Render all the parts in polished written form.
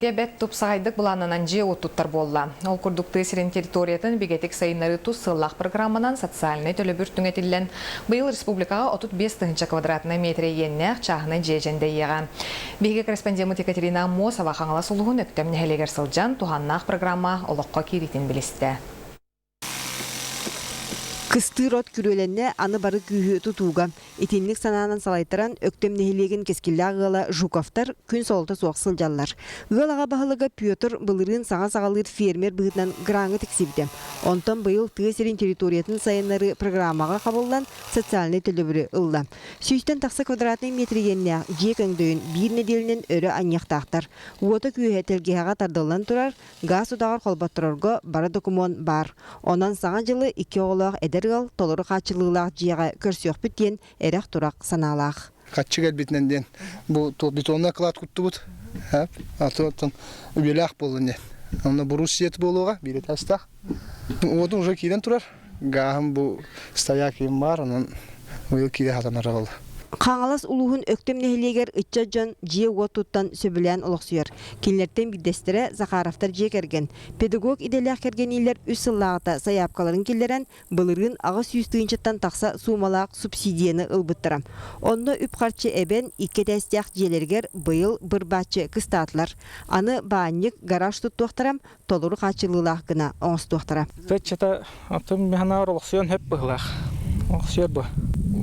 Бэт тупсаҕайдык былааннанан дьиэ-уот туттар буолла. Ол курдук тыа сирин территориятын бигэтик сайыннарыы тус сыаллаах программанан социальнай төлөбүр түҥэтиллэн, быйыл республикаҕа 35 тыһыынча квадратнай метрэ иэннээх чааһынай дьиэ дьэндэйиэҕэ. Биһиги корреспондеммыт Екатерина Аммосова Хаҥалас улууһун Өктөм нэһилиэгэр сылдьан, туһааннаах программа олоххо киириитин билистэ. Кыстыыр от күрүөлэннэ, аны бары күүһү тутууга. Итинник санаанан салайтаран, Өктөм нэһилиэгин кэскиллээх ыала Жуковтар күн солото суох сылдьаллар. Ыал аҕа баһылыга Петр былырыын саҥа саҕалыыр фермер быһыытынан граҥҥа тиксибитэ. Онтон быйыл тыа сирин территориятын сайыннарыы программаҕа хабыллан, социальнай төлөбүрү ылла. Сүүстэн тахса квадратнай метр иэннээх дьиэ көҥдөйүн биир нэдиэлэнэн өрө анньыахтаахтар. Уота-күүһэ тэлгэһэҕэ тардыллан турар, Гаас утаҕар холботторорго бары докумуон баар. Онон Саҥа дьылы икки оҕолоох эдэр ыал толору хааччыллыылаах дьиэҕэ көрсүөхпүт диэн эрэх-турах санаалаах. Хаччы кэлбитинэн диэн бу бетонный оклад куттубут. Оттон үбүлээх буоллун диэн. Онно бурус сиэт буолуоҕа, биир этажтаах. Уотун уже киирэн турар. Гааһым бу стояк им баар, онон быйыл киирэ сатанар буолла. Хаҥалас улууһун Өктөм нэһилиэгэр ыччат дьон дьиэ-уот туттан сөбүлээн олохсуйар. Кинилэртэн биирдэстэрэ Захаровтар дьиэ кэргэн. Педагог идэлээх кэргэниилэр үс сыллааҕыта сайаапкаларын киллэрэн, былырыын 800 тыһыынчаттан тахса суумалаах субсидияны ылбыттара. Онно үп-харчы эбэн, икки этээстээх дьиэлэригэр быйыл быр-бааччы кыстаатылар. Аны баанньык, гараж туттуохтара, толору хааччыллыылаах гына оҥостуохтара. Ыччата оттон механаар олохсуйан хөп быһылаах. Олохсуйар бу.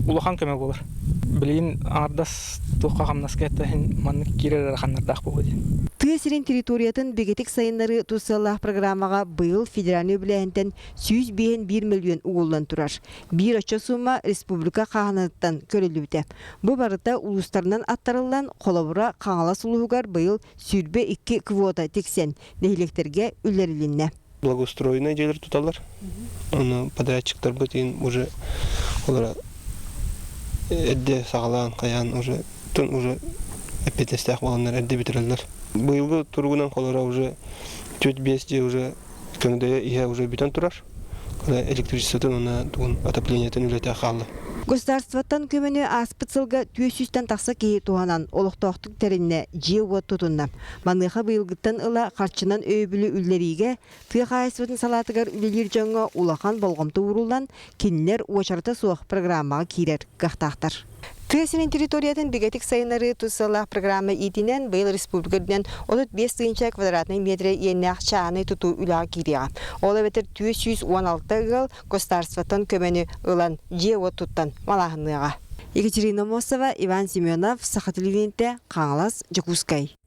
Улахан көмө буолар. Билигин аҥардас туохха хамнаска эттэһин маннык киирэр ыараханнардаах буолуо диэн. Тыа сирин территориятын бигэтик сайыннарыы тус сыаллаах программаҕа быйыл федеральнай үбүлээһинтэн 105 мөлүйүөн угуллан турар. Биир оччо сумма республика хааһынатыттан көрүллүбүтэ. Бу барыта улуустарынан аттарыллан, холобура, Хаҥалас улууһугар быйыл 22 квота тиксэн, нэһилиэктэргэ үллэрилиннэ. Благоустроенные дьиэлэр туталлар. Ону подрядчиктарбыт иин уже олора эрдэ саҕалаан хайаан уже тын уже эппиэтинэстээх буоланнар эрдэ бүтэрэллэр. Быйылгы туругунан холоро уже төрт биэс дьиэ уже көҥдөйө иһэ уже бүтэн турар. Электричествотын уонна тугун отоплениетын үлэтэ хаалла. Государствоттан көмөнү ааспыт сылга 400-тэн тахса киһи туһанан олохтоохтук тэриннэ, дьиэ-уот тутунна. Маныаха быйылгыттан ыла харчынан өйөбүлү үллэриигэ тыа хаһаайыстыбатын салаатыгар үлэлиир дьоҥҥо улахан болҕомто ууруллан, кинилэр уочарата суох программаҕа киирэр кыахтаахтар. Тыа сирин территориятын бигэтик сайыннарыы тус сыаллаах программа иитинэн быйыл республика үрдүнэн 35 тыһыынча квадратнай метрэ иэннээх чааһынай тутуу үлэҕэ киириэҕэ. Ол эбэтэр 416 ыал государствоттан көмөнү ылан дьиэ-уот туттан малааһынныаҕа. Екатерина Мосова, Иван Семенов, Саха телевидениетэ, Хаҥалас, Дьокуускай.